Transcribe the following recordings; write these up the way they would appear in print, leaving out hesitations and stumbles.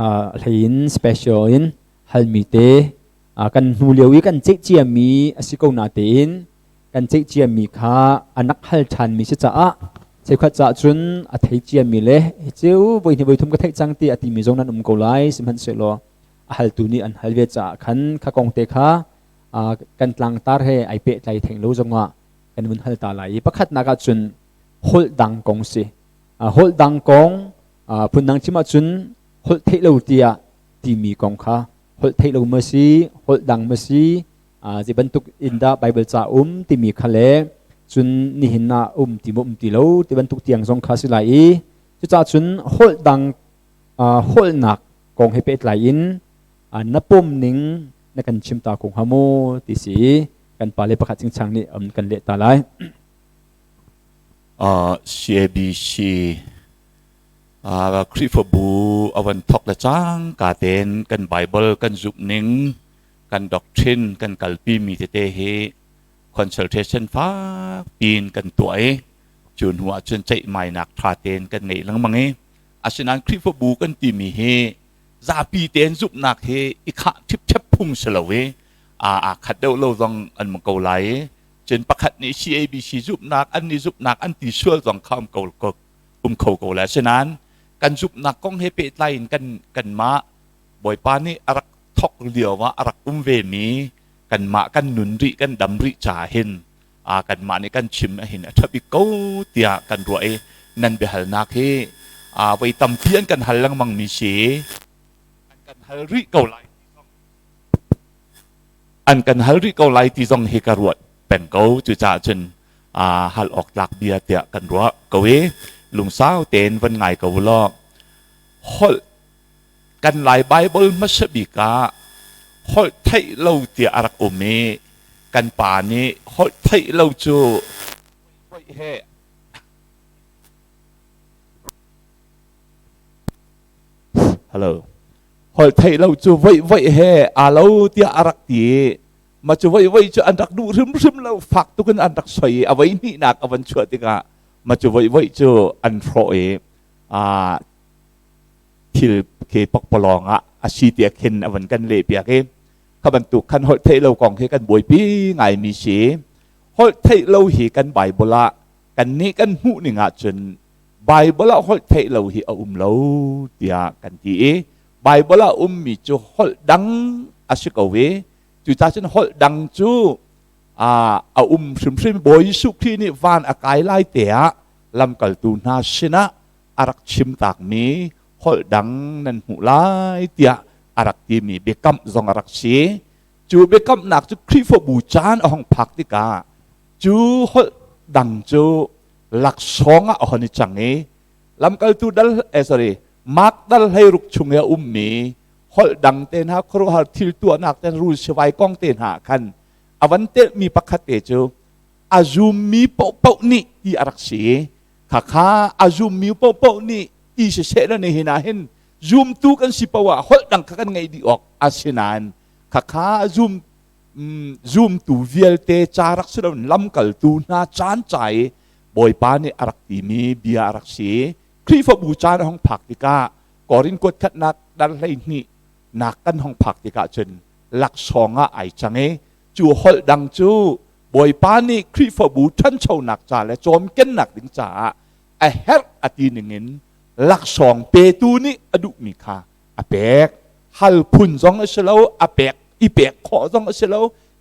Hlei in special in halmi te kan hnu lio i kan ceih ciami a si ko na tein kan ceih ciami kha anak hal ṭhanmi si caah cheukhat caah cun a thei ciami le hi cu voi hnih voi thum ka theih cang ti a timi zong nan um ko lai. Sihmanhsehlaw a haltu nih an hal ve caah khan kha kong te kha kan tlangtar he ai pehtlai theng lo zongah kan vun hal ta lai i pakhatnak ah cun holh dang kong si. Holh dang kong, phundang chim ahcun holh theih lo tiah timi kong kha, holh theih lo ma si, holh dang ma si, zei bantuk in dah Bible ca um timi kha le cun nihin ah um ti maw um ti lo ti bantuk tiang zong kha si lai i cucaah cun holh dang holhnak kong he pehtlai in na pom ning na kan chim ta ko hnga maw ti si kan pale pakhat chingchang nih kan leh ta lai. CABC Khrihfabu a van thawk le cangka tein kan Bible kan zumh ning, kan doctrine kan kalpi mi tete hi consultation fak piin kan tuah i cu hnu ah cun ceihmainak ṭha tein kan ngei lengmang i asinain Khrihfabu kan timi hi zapi tein zumhnak hi i khah ṭhipṭhep phung si lo i aa khat deuh lo zong an um ko lai i cun pakhat nih CABC zumhnak an nih zumhnak an ti sual zong kha um ko um kho ko lai. Asinain kan zumhnak kong he pehtlai in kan kanmah Bawipa nih a rak thok lio ah a rak um ve mi kanmah kan nun rih, kan dam rih caah hin kanmah nih kan chim ahin a ṭha bik ko tiah kan ruah i nan biahalnak hi voi tampi an kan hal lengmang mi si, an kan hal rih ko lai, an kan hal rih ko lai ti zong hi ka ruat peng ko. Cucaah cun hal awk tlak bia tiah kan ruah ko i lungsau tein van ngai ko law. Holh kan Lai Bible hmasa bik ah holh theih lo tiah a rak um i kan pa nih holh theih lo cu he hello holh theih lo cu voih voih he aa lo tiah a rak ti i ma cu voih voih cu an rak duh hrimhrim lo, fak tuk in an rak soi i a voi hnihnak a van chuah tikah ma cu voih voih cu an hrawh i thil ke pokpalawng ah a si tiah khin a van kan leh piak i kha bantuk khan holh theih lo kong hi kan buaipi ngaimi si. Holh theih lo hi kan Bible ah kan nih kan hmuh ning ahcun Bible ah holh theih lo hi a um lo tiah kan ti i Bible ah ummi cu holh dang a si ko i cucaah cun holh dang cu a um hrimhrim. Bawi Jesuh Khrih nih van a kai lai te ah lamkaltu hna sinah a rak chim takmi holh dang nan hmuh lai tiah a rak timi biakamh zong a rak si. Cu biakamnak cu Khrihfabu caan a hong phak tikah cu holh dang cu laksawng ah a hon i cang i lamkaltu dal sorry Mark dal 16 chung i a ummi holh dang te hna, khuaruahhar thil tuahnak te, rul sivai kong te hna khan a van telhmi pakhat te cu a zummi paohpaoh nih ti a rak si. Khakha a zummi paohpaoh nih ti siseh le nihin ah hin zumtu kan si paoh ah holh dang kha kan ngeih dih awk a si nain khakha zum zumtu vialte ca rak si loin lamkaltu hna caan ca i Bawipa nih a rak timi bia a rak si. Khrihfabu caan a hung phak tikah Korin kuat khatnak dal 12 nak kan hung phak tikah cun laksawng ah ai cang i cu holh dang cu Bawipa nih Khrihfabu ṭhanchonak ca le cawmkennak ding caah a herh a ti ningin laksawng petu nih a duhmi kha a pek. Hal phun zong a si lo, a pek i pek khawh zong a si lo,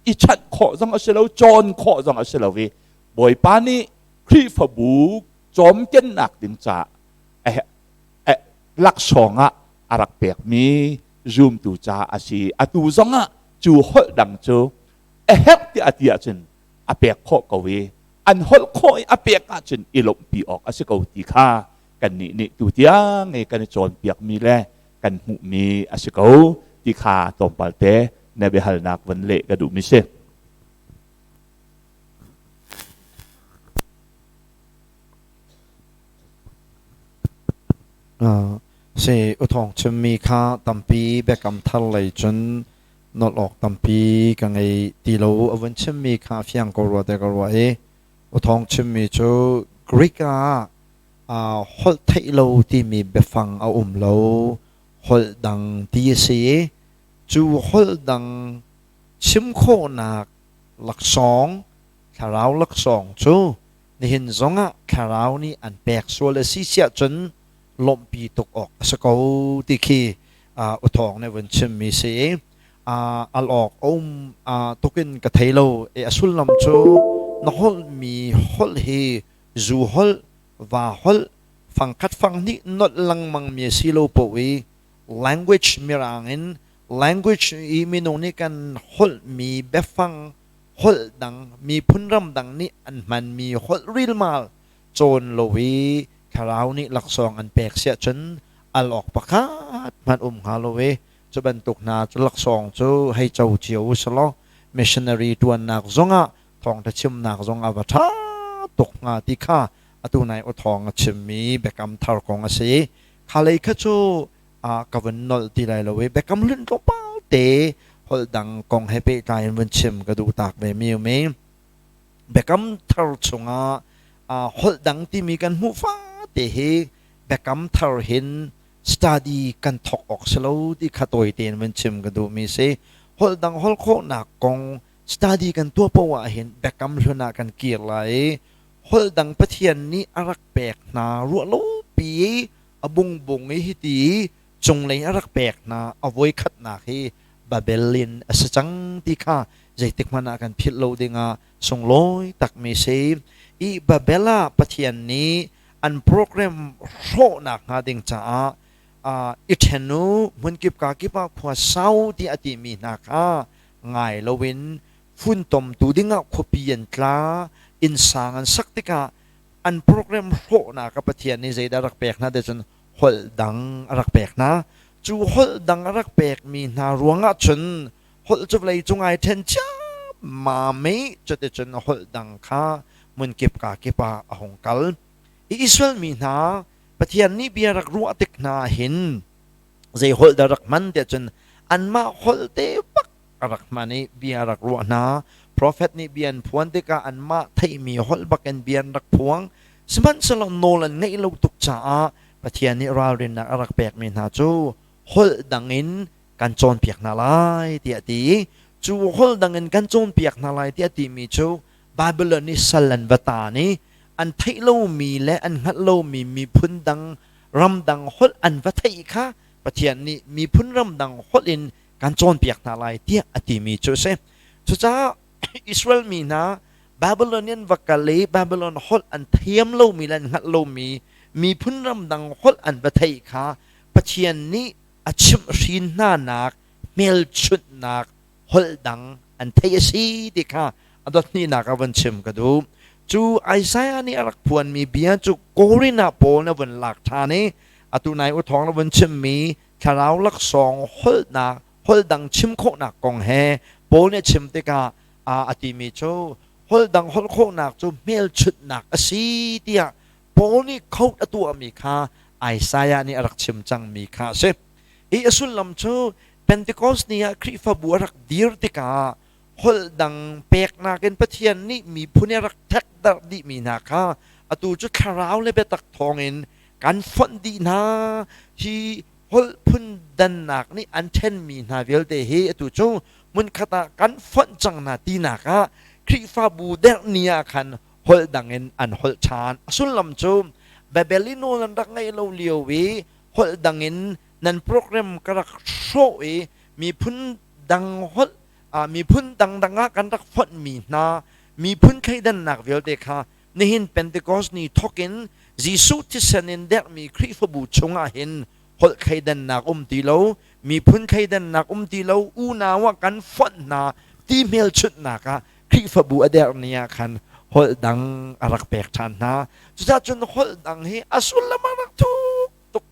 i chanh khawh zong a si lo, cawn khawh zong a si lo i Bawipa nih Khrihfabu cawmkennak ding caah laksawng ah a rak pekmi zumtu ca a si. Atu zong ah cu holh dang cu a herh tiah a ti ahcun a pek khawh ko i an holh khawh i a pek ahcun i lawmhpi awk a si ko ti kha kannih nih tu tiang i kan i cawnpiakmi le kan hmuhmi a si ko ti kha tlawmpal te na biahalnak van leh ka duhmi si. Si uthawng chimmi kha tampi biakam thar lei cun nolh awk tampi ka ngei ti lo. A vun chimmi kha a fiang ko rua te ka ruah i uthawng chimmi cu Greek ah holh theih lo timi biafang a um lo. Holh dang ti a si i cu holh dang chim khawhnak laksawng, thlarau laksawng cu nihin zongah thlarau nih an pek sual a si siah cun lawmhpi tuk awk a si ko ti khi uthawng nih vun chimmi si i al awk a um tukin ka thei lo. A sullam cu na holhmi holh hi zu holh, va holh, fangkhat fanghnih nolh lengmang mi a si lo paoh i language mirang in language i minung nih kan holhmi biafang holh dang miphun ram dang nih an hmanmi holh rilmal cawn lo i thlarau nih laksawng an pek siah cun al awk pakhat hmanh um hnga lo i cu bantuk hna cu laksawng cu hei co cio u selaw missionary ṭuannak zongah thawngṭha chimnak zong a va ṭha tuk hnga ti kha atu nai u thawng a chimmi biakam thar kong a si. Kha lei kha cu ka vun nolh ti lai lo i biakam hlun tlawmpal te holh dang kong he pehtlai in vun chim ka duh tak ve mi um i biakam thar chungah holh dang timi kan hmuh fate hi biakam thar hin study kan thawk awk si lo ti kha tawi tein vun chim ka duhmi si. Holh dang holh khawhnak kong study kan tuah poah ah hin biakam hlun ah kan kir lai i holh dang Pathian nih a rak pek hna ruah lo pi i a bungbung i hiti cunglei a rak pek hna a voi khatnak hi Babel in a si cang ti kha zeitik hmanh ah kan philh lo dingah sunglawi takmi si. I Babel ah Pathian nih an program hrawhnak hnga ding caah i ṭhen u, hmunkip ka kip ah khua sau ti a timi hna kha ngai loin funtomtu dingah khuapi an tla, innsang an sak tikah an program hrawhnak ah Pathian nih zeidah rak pek hna ti cun holh dang a rak pek hna. Cu holh dang a rak pekmi hna ruangah cun holh cu vawlei cung ai ṭhen ciammam i cuticun holh dang kha hmunkip ka kip ah a hung kal. I Israel mi hna Pathian nih bia rak ruah tik hna hin zei holh dah rak hman tiah cun anmah holh te bak a rak hman i bia rak ruah hna. Profet nih bia an phuan tikah anmah theihmi holh bakin bia an rak phuang. Sihmanhsehlaw nawl an ngeih lo tuk caah Pathian nih ralrinnak a rak pekmi hna cu holh dang in kan cawnpiak hna lai tiah a ti i cu holh dang in kan cawnpiak hna lai tiah a timi cu Babylon i sal an va taan i an theih lomi le an hngalh lomi miphun dang ramdang holh an va theih kha Pathian nih miphun ramdang holh in kan cawnpiak hna lai tiah a timi cu a si. Cucaah Israel mi hna Babylonian va kal i Babylon holh an thiam lomi le an hngalh lomi miphun ramdang holh an va theih kha Pathian nih a chimhhrin hnanak hmelchunhnak holh dang an theih a si ti kha a dot hnihnak ah vun chim ka duh. Cu Isaiah nih a rak phuanmi bia cu Korin ah Paul na vun lak ṭhan i atu nai u thawng na vun chimmi thlarau laksawng holhnak holh dang chim khawhnak kong he Paul nih a chim tikah a timi cu holh dang holh khawhnak cu hmelchunhnak a si tiah Paul nih quote a tuahmi kha Isaiah nih a rak chim cangmi kha a si. Hi a sullam cu Pentecost ni ah Khrihfabu a rak dir tikah holh dang peknak in Pathian nih miphun i a rak ṭhekdarh dihmi hna kha atu cu thlarau le biatak thawngin kan fonh dih hna. Hi holh phun dannak nih an ṭhenmi hna vialte hi atu cu hmunkhat ah kan fonh cang hna tinak ah Khrihfabu derh ni ah khan holh dang in an holh ṭhan. A sullam cu Babel i nawl an rak ngeih lo lio i holh dang in nan program ka rak hrawh i miphun dang holh miphun dangdang ah kan rak fonhmi hna miphun thleidannak vialte kha nihin Pentecost ni thawk in Jesuh thisen in derhmi Khrihfabu chungah hin holh thleidannak um ti lo, miphun thleidannak um ti lo, unau ah kan fonh hna ti hmelchunhnak ah Khrihfabu a derh ni ah khan holh dang a rak pek ṭhan hna. Cucaah cun holh dang hi a sullam a rak thuk tuk.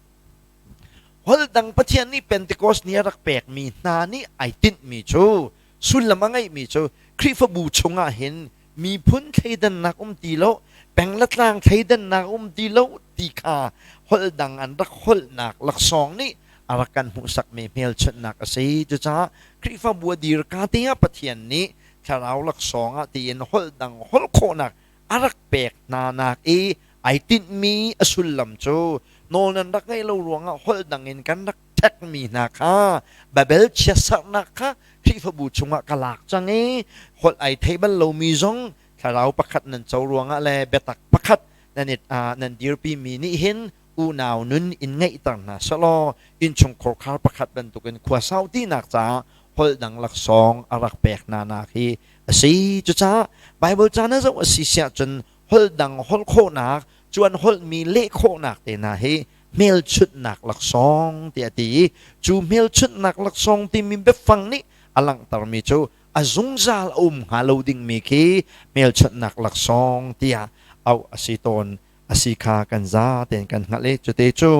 Holh dang Pathian nih Pentecost ni a rak pekmi hna nih ai tinhmi cu sullam a ngeihmi cu Khrihfabu chungah hin miphun thleidannak um ti lo, peng le tlang thleidannak um ti lo ti kha holh dang an rak holhnak laksawng nih a rak kan hmuhsakmi hmelchunhnak a si. Cucaah Khrihfabu a dir ka te ah Pathian nih thlarau laksawng ah tiin holh dang holh khawhnak a rak pek hna nak i ai tinhmi a sullam cu nawl nan rak ngeih lo ruangah holh dang in kan rak ṭhekmi hna kha Babel chiatserhnak kha Khrihfabu chungah ka lak cang i holh ai thei bal lomi zong thlarau pakhat nan co ruangah le biatak pakhat nan i nan dirpimi nih hin unau nun in ngeihter hna sehlaw innchungkhar khar pakhat bantukin khua sau tinak caah holh dang laksawng a rak pek hna nak hi a si. Cucaah Bible ca na zoh a si siah cun holh dang holh khawhnak, cuan holhmi leh khawhnak te hna hi hmelchunhnak laksawng tiah a ti i cu hmelchunhnak laksawng timi biafang nih a langhtermi cu a zungzal a um hnga lo dingmi khi hmelchunhnak laksawng tiah auh a si tawn a si kha kan za tein kan hngalh i cute cu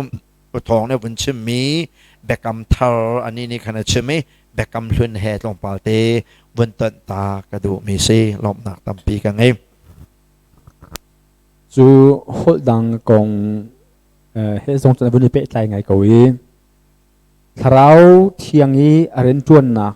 uthawng nih vun chimmi biakam thar ani nih khan a chim i biakam hlun he tlawmpal te vun tonh ta ka duhmi si. Lawmhnak tampi ka ngei. Cu holh dang kong he zong cun a vun i pehtlai ngai ko i thlarau thiang i a rianṭuannak.